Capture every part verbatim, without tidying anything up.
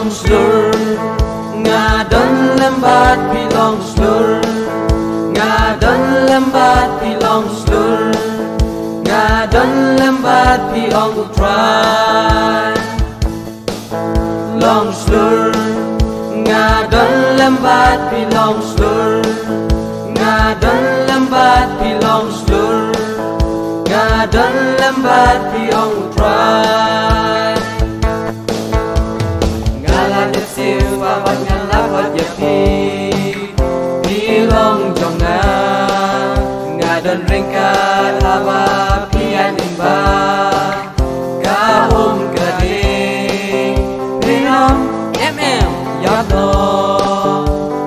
Shlur, nga don lem bad phi long shlur. Nga don lem bad phi long shlur. Nga don lem bad phi ong u Trai. Long shlur, nga don lem bad phi long shlur. Nga don lem bad phi long shlur. Nga don lem bad phi ong u Trai. Nga la dep siew ba bad nga la khot ïa phi. Phi long jong nga. Nga don ryngkat haba phi ïaid lyngba. Ka um ka ding. Phi long em em ïa to.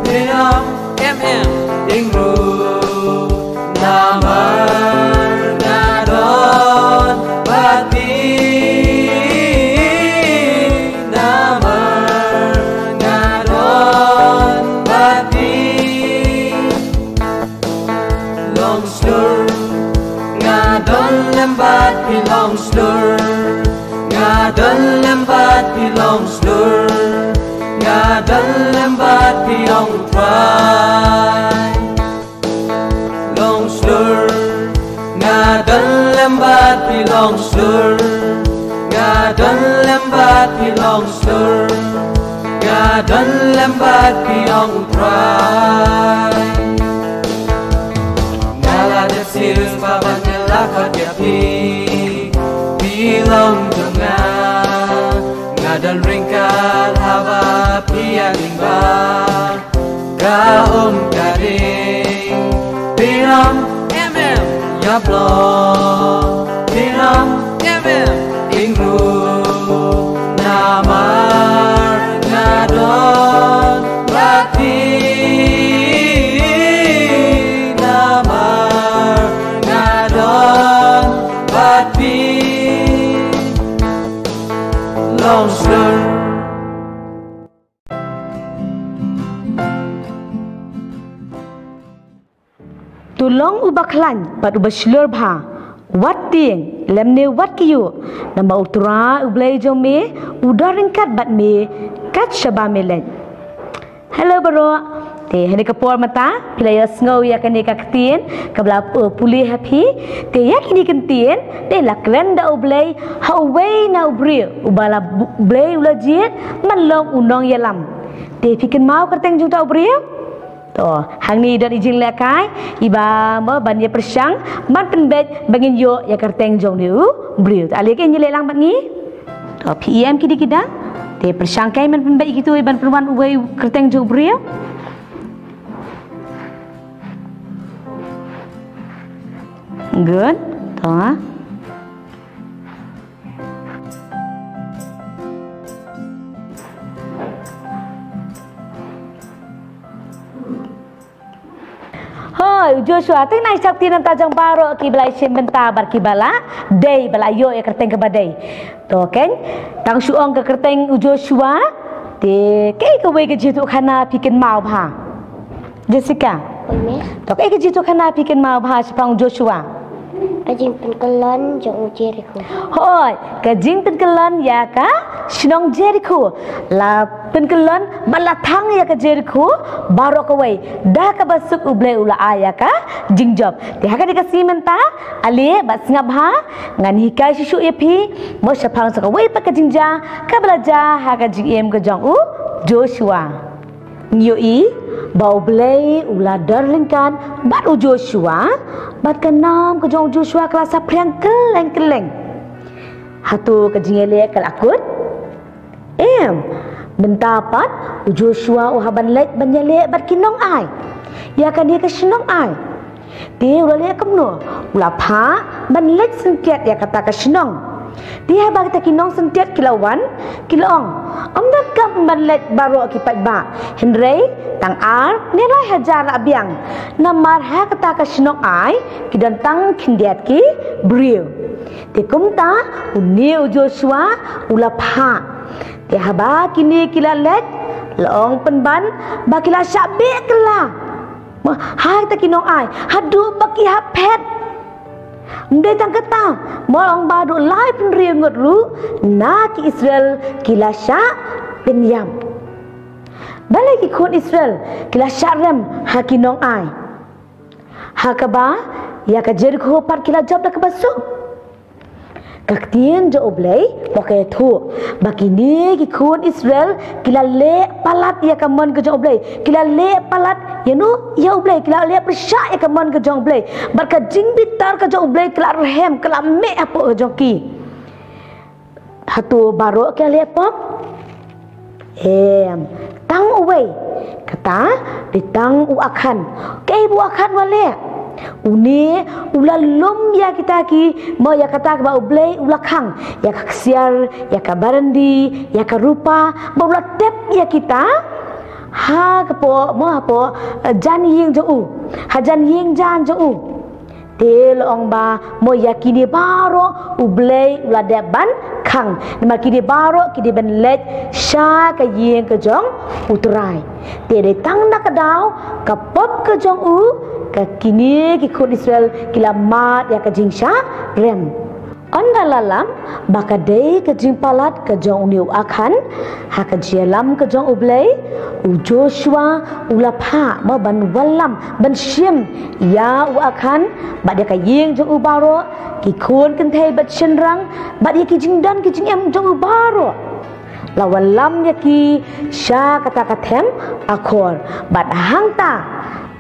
Phi long em em ing ruh. Namar nga don bad phi. Namar nga don bad phi. Long shlur, nga don lem bad phi long shlur. Nga don lem bad phi long shlur. Nga don lem bad phi ong u Trai. Long shlur, nga don lem bad phi long shlur. Nga don lem bad phi long shlur. Nga don lem bad phi ong u Trai. Nga la dep siew ba bad nga la khot ïa phi. Phi long jong nga. Nga don ryngkat haba phi ïaid lyngba. Ka um ka ding. Phi long em em ïa phi long. Phi long em em ing ruh. Namar nga don bad phi. Namar nga don bad phi. Long shlur. To long uba khlaiñ bad uba shlur bha, wat tieng lymne wat kyiuh, namar u Trai u Blei jong me u don ryngkat bad me kat shaba me leit. Hello baroh. Te hane ka por mynta phi la ïohsngew ïa kane ka ktien kaba la, uh, pule ha phi. Te ïa kine ki ktien te la kren da u Blei ha uwei na u briew uba la bu-, Blei u la jied ban long u nongïalam. Te phi kynmaw kyrteng jong uta u briew? To, hangne don i jinglehkai iba mo ban ïa pyrshang ban pynbeit ba ngin ïoh ïa kyrteng jong une u briew. Te ale ke ngi leh lang bad ngi. To, phi ïa em kidei kidang. Te pyrshang kai ban pynbeit kito ban pynwan uwei kyrteng jong u briew. Good. To. Hoi, u Joshua, te nang shah ktien nangta jong baroh kiba la shim bynta bad kiba la dei ba la ïoh ïa kyrteng kaba dei. To keiñ, tang shu ong ka kyrteng u Joshua, te kaei kawei ka jingïathuhkhana phi kynmaw bha? Jessica. Oi, miss. To kaei ka jingïathuhkhana phi kynmaw bha shaphang u Joshua? Ka jingpynkyllon jong u Jerikho. Hooid, ka jingpynkyllon ïa ka shnong Jerikho. La pynkyllon bad la thang ïa ka Jerikho baroh kawei. Da kaba suk U Blei u la ai ïa ka jingjop. Te ha kane ka sngi mynta, ale bad sngap bha, ngan hikai shuh shuh ïa phi mo shaphang sa kawei pat ka jingjia kaba la jia ha ka jingim ka jong u Joshua. Ngi ïohi ba U Blei u la don ryngkat bad u Joshua, bad ka nam ka jong u Joshua ka la saphriang kylleng kylleng. Hato ka jingïaleh ka la kut? Em, mynta pat u Joshua u hap ban leit ban ïaleh bad ki nongai ïa kane ka shnong Ai. Te u la leh kumno? U la phah ban leit syntiat ïa kata ka shnong. Te haba kita ki nongsyntiat ki la wan, ki la ong, ym donkam ban leit baroh ki paidbah, hynrei tang ar ne lai hajar la biang. Namar ha kata ka shnong Ai ki don tang khyndiat ki briew. Te kumta une u Joshua u la phah. Te haba kine ki la leit, la ong pynban ba ki la shah beh kylla. Mo, ha kita ki nongai, haduh ba ki hap phet. Ym dei tang kata, mo, la ong ba haduh laiphew hynriew ngut ruh na ki Israel ki la shah pynïap. Balei ki khun Israel ki la shah rem ha ki nongai, ha kaba ïa ka Jerikho pat ki la jop da kaba suk? Ka ktien jong U Blei ba ka ïathuh ba kine ki khun Israel ki la leh palat ïa ka mon ka jong U Blei, ki la leh palat ïa no, ïa U Blei, ki la leh pyrshah ïa ka mon ka jong U Blei. Bad ka jingbitar ka jong U Blei ka la rhem, ka la meh hapoh ka jong ki. Hato baroh ki la leh pop? Em, tang uwei. Kata dei tang u Akhan. Kaei ba u Akhan u la leh? Une u la lum ïa kita ki, mo, ïa kata kaba U Blei u la khang, ïa ka ksiar, ïa ka barandi, ïa ka rupa, bad u la tep ïa kita ha ka poh, mo, ha poh, eh, jan ïing jong u, ha jan ïing jan jong u. Te la ong ba, mo, ïa kine baroh U Blei u la dep ban khang. Namar kine baroh ki dei ban leit sha ka ïing ka jong U Trai. Te dei tang na ka daw ka pop ka jong u, ka kine ki khun Israel ki la mad ïa ka jingshah rem. Ynda la lam ba ka dei ka jingpalat ka jong une u Akhan ha ka jingïalam ka jong U Blei, u Joshua u la phah, mo, ban wallam, ban shim ïa u Akhan bad ïa ka ïing jong u baroh, ki khun kynthei bad shynrang, bad ïa ki jingdon ki jingem jong u baroh. La wallam ïa ki sha kata ka them Akhor, bad hangta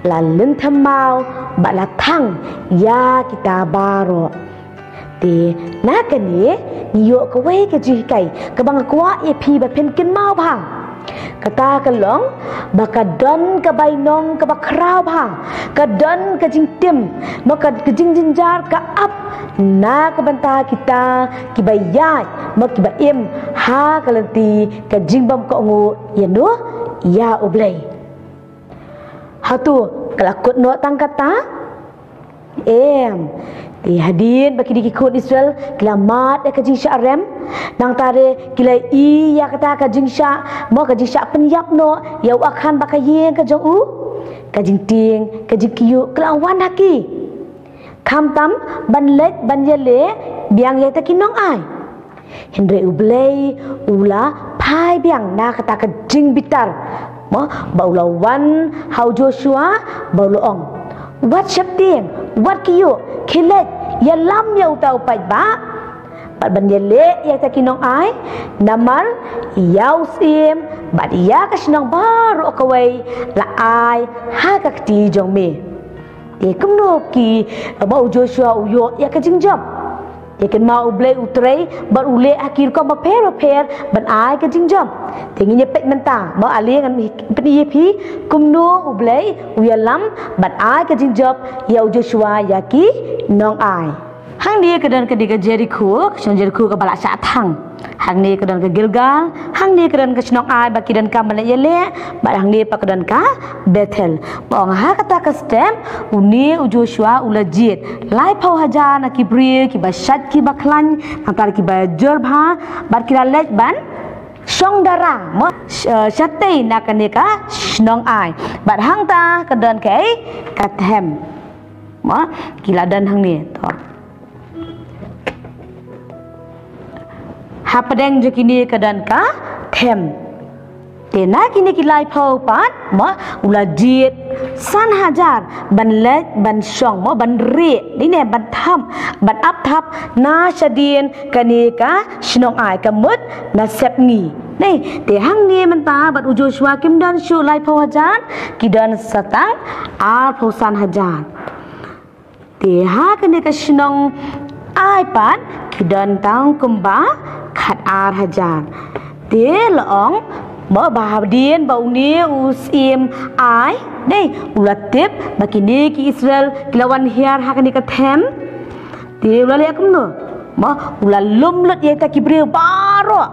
la lynthem maw bad la thang ïa kita baroh. Te na kane ngi ïoh kawei ka jinghikai kaba nga kwah ïa phi ba phin kynmaw bha. Kata ka long ba ka don ka bainong kaba khraw bha, ka don ka jingtim, mo, ka, ka jingjynjar ka ap na ka bynta kita kiba ïaid, mo, kiba im ha ka lynti ka jingbymkohnguh ïa no, ïa U Blei. Hato ka la kut noh tang kata? Em. Te hadien ba kine ki khun Israel ki la mad ïa ka jingshah rem, nangta re ki la ïoh ïa kata ka jingshah, mo, ka jingshah pynïap noh ïa u Akhan bad ka ïing ka jong u, ka jingtieng, ka jingkyiuh ka la wan ha ki. Khamtam ban leit ban ïaleh biang ïa kita ki nongai. Hynrei U Blei u la phai biang na kata ka jingbitar, mo, ba u la wan ha u Joshua, ba u la ong, wat sheptieng, wat kyiuh, khie leit ïalam ïa uta u paidbah bad ban ïaleh ïa kita ki nongai, namar ïa u syiem bad ïa ka shnong baroh kawei la ai ha ka kti jong me. Te kumno ki, mo, u Joshua u ïoh ïa ka jingjop? Te kynmaw U Blei u trei bad u leh ha ki rukom bapher bapher ban ai ka jingjop. Te ngin ïa peit mynta, mo, ale ngan pyni ïa phi kumno U Blei u ïalam bad ai ka jingjop ïa u Joshua ïa ki nongai. Hangne ka don ka dei ka Jerikho, ka shnong Jerikho kaba la shah thang. Hangne ka don ka Gilgal, hangne ka don ka shnong Ai ba ki donkam ban leit ïaleh, bad hangne pat ka don ka Bethel. Ba ong ha kata ka step, une u Joshua u la jied laiphew hajar na ki briew kiba shait kiba khlaiñ, nangta kiba jur bha, bad ki la leit ban shong dara, mo, sh-, eh, shatei na kane ka shnong Ai. Bad hangta ka don kaei, ka them. Mo, ki la don hangne, to. Hapdeng jong kine ka don ka them. Te na kine ki laiphew pat, mo, u la jied san hajar ban leit ban shong, mo, ban rieh, dei ne, ban thap, ban ap thap na shadien kane ka shnong Ai, ka mut na sepngi. Nei, te hangne mynta bad u Joshua kim don shuh laiphew hajar, ki don sa tang arphew san hajar. Te ha kane ka shnong Ai pat ki don tang kumba khatar hajar. Te la ong, mo, ba hadien ba une u syiem Ai, dei, u la tip ba kine ki Israel ki la wan hiar ha kane ka them. Te u la leh kumno? Mo, u la lum lut ïa kita ki briew baroh.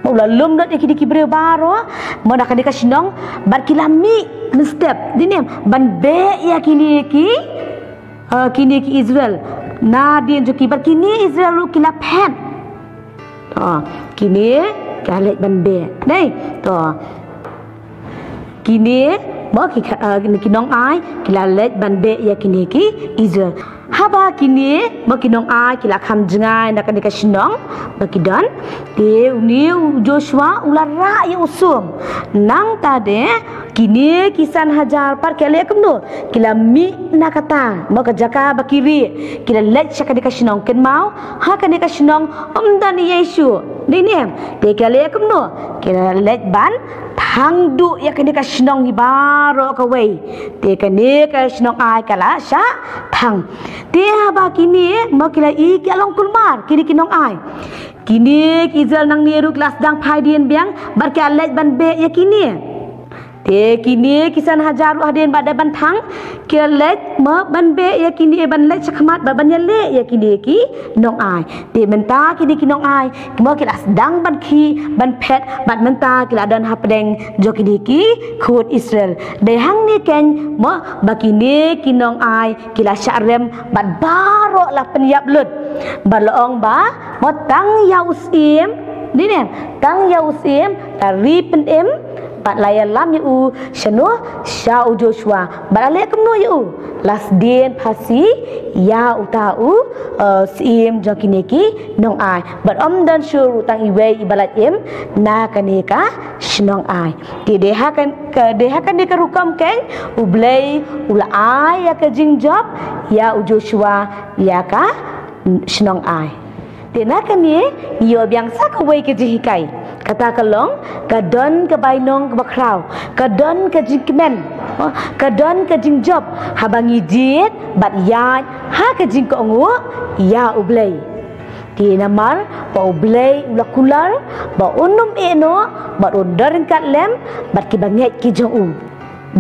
Mo, u la lum lut ïa kine ki briew baroh, mo, na kane ka shnong, bad ki la mih mynstep, dei ne, ban beh ïa kine ki, eh, kine ki Israel. Nadien jong ki, bad kine Israel ruh ki la phet. To, kine ki la leit ban beh. Dei, to. Kine, mo, ki, eh, kine ki nong Ai ki la leit ban beh ïa kine ki Israel. Haba kine, ba ki nong-ai, ki la kham jngai na kane ka shnong, ba ki don. Te une u Joshua, u la rah ïa u sum. Nangta de, kine ki san hajar pat ki la leh kumno. Ki la mih na kata, mo ka jaka ba ki rieh. Ki la leit sha kane ka shnong, kynmaw. Ha kane ka shnong, ym don ïa Jisu. Dei ne em. Te ki la leh kumno. Ki la leit ban thang duh ïa kane ka shnong hi baroh kawei. Te kane ka shnong-ai ka la shah thang. Te haba kine, mo ki la i ki la long kulmar, kine ki nong-ai. Kine ki Israel nangne ruh ki la sdang phai dien biang, bad ki la leit ban beh ïa kine. Te kine ki san hajar ruh hadien ba dei ban thang, ki la leit mo ban beh ïa kine, ban leit shakhmat bad ban ïaleh ïa kine ki nong-ai. Te mynta kine ki nong-ai, mo ki la sdang ban khih, ban phet, bad mynta ki la don hapdeng jong kine ki khun Israel. Dei hangne keiñ mo ba kine ki nong-ai, ki la shah rem, bad baroh la pynïap lut. Bad la ong ba, mo tang ïa u syiem, dei ne em, tang ïa u syiem, la ri pynim, bad la ïalam ïa u, shano, sha u Joshua, bad la leh kumno ïa u, la sdien phasi, ïa uta u, eh, syiem jong kine ki nong-ai, bad ym don shuh ruh tang iwei i ba lait im, na kane ka shnong-ai. Te dei ha kan, ka, dei ha kane ka rukom keiñ, U Blei, u la ai ïa ka jingjop, ïa u Joshua, ïa ka shnong-ai. Te na kane, ngi ïoh biang sa kawei ka jinghikai. Kata ka long, ka don ka bainong kaba khraw, ka don ka jingkmen, ka don ka jingjop, haba ngi jied, bad ïaid, ha ka jingkohnguh, ïa U Blei. Te namar, ba U Blei u la kular, ba un ym ïehnoh, bad un don ryngkat lem, bad kiba ngeit ki jong u.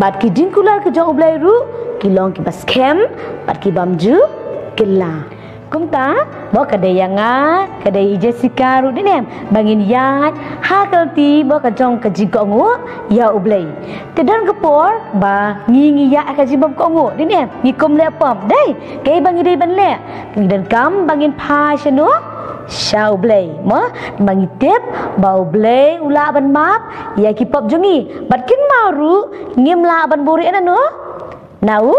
Bad ki jingkular ki jong U Blei ruh, ki long kiba skhem, bad ki bym ju kylla. Kumta, mo ka dei ïa nga, ka dei i Jessica ruh dei ne em, ba ngin ïaid, ha ka lynti, mo ka jong ka jingkohnguh, ïa U Blei. Te don ka por, ba ngi ngi ïaid ha ka jingbymkohnguh, dei ne em, ngi kum leh pop, dei, kaei ba ngi dei ban leh, ngi donkam, ba ngin phai shano, sha U Blei, mo, ba ngi tip, ba U Blei u lah ban map, ïa ki pop jong ngi, bad kynmaw ruh, ngim lah ban buhrieh na no, na U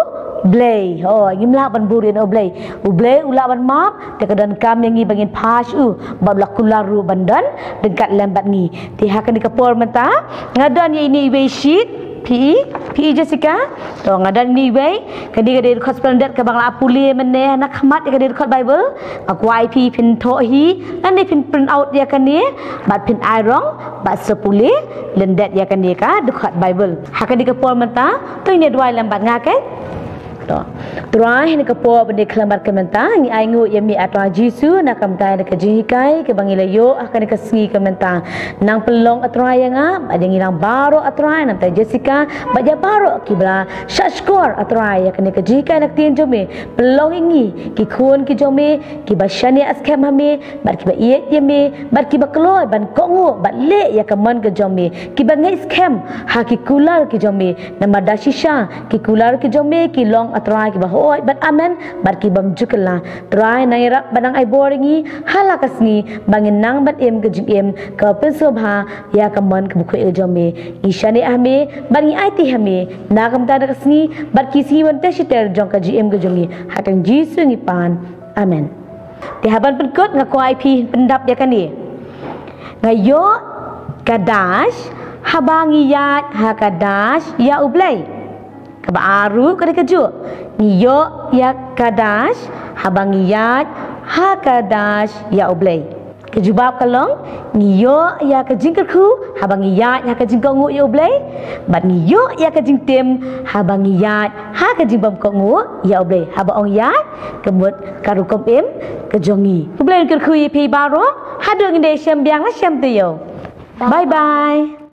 Blei. Ho, ngim lah ban buhrieh na U Blei. U Blei u lah ban map, te ka donkam ïa ngi ba ngin phai sha u, bad u la kular ruh ban don ryngkat lem bad ngi. Te ha kane ka por mynta, nga don ïa ine iwei i sheet, phi i, phi i Jessica. To nga don ine iwei, kane ka dei dkhot spelling dot kaba nga la pule mynne na khmat ïa kane dkhot Bible. Nga kwah ïa phi phin thoh hi, lane phin print out ïa kane, bad phin ai rong, bad sa pule lyndet ïa kane ka dkhot Bible. Ha kane ka por mynta, to ngin ïa duwai lem bad nga, keiñ? To. Trai, ha kane ka por ba ngi khlem bad ka mynta, ngi ainguh ïa me A Trai Jisu, na ka bynta ïa ka jinghikai kaba ngi la ïoh ha kane ka sngi ka mynta. Nang pynlong A Trai ïa nga, bad ïa ngi lang baroh A Trai, na ka bynta Jessica, bad ïa baroh kiba la shah shkor A Trai ïa kane ka jinghikai na ka ktien jong me. Pynlong ïa ngi ki khun ki jong me, kiba shaniah skhem ha me, bad kiba ïeit ïa me, bad kiba kloi ban kohnguh, bad leh ïa ka mon ka jong me, kiba ngeit skhem ha ki kular ki jong me, namar da shisha ki kular ki jong me ki long A Trai kiba hooid bad amen, bad kibym ju kylla. Trai, nang ïarap bad nang ai bor ïa ngi ha la ka sngi, ba ngin nang ban im ka jingim kaba pynsngewbha ïa ka mon ka bakhuid ka jong me. Ngi shaniah ha me, bad ngi aiti ha me, na ka bynta da ka sngi, bad ki sngi ban tei shi ter jong ka jingim ka jong ngi. Ha ka kyrteng Jisu ngi pan. Amen. Te haba ngan pynkut, nga kwah ïa phi pyndap ïa kane. Nga ïoh ka dash, haba ngi ïaid ha ka dash ïa U Blei. Kaba ar ruh ka dei kajuh. Ngi ïoh ïa ka dash, haba ngi ïaid ha ka dash ïa U Blei. Ka jubab ka long, ngi ïoh ïa ka jingkyrkhu, haba ngi ïaid ha ka jingkohnguh ïa U Blei. Bad ngi ïoh ïa ka jingtim, haba ngi ïaid ha ka jingbymkohnguh ïa U Blei. Haba ong ïaid, ka mut ka rukom im ka jong ngi. U Blei un kyrkhu ïa phi baroh, haduh ngin da ïashem biang, la shem taïew. Bye bye.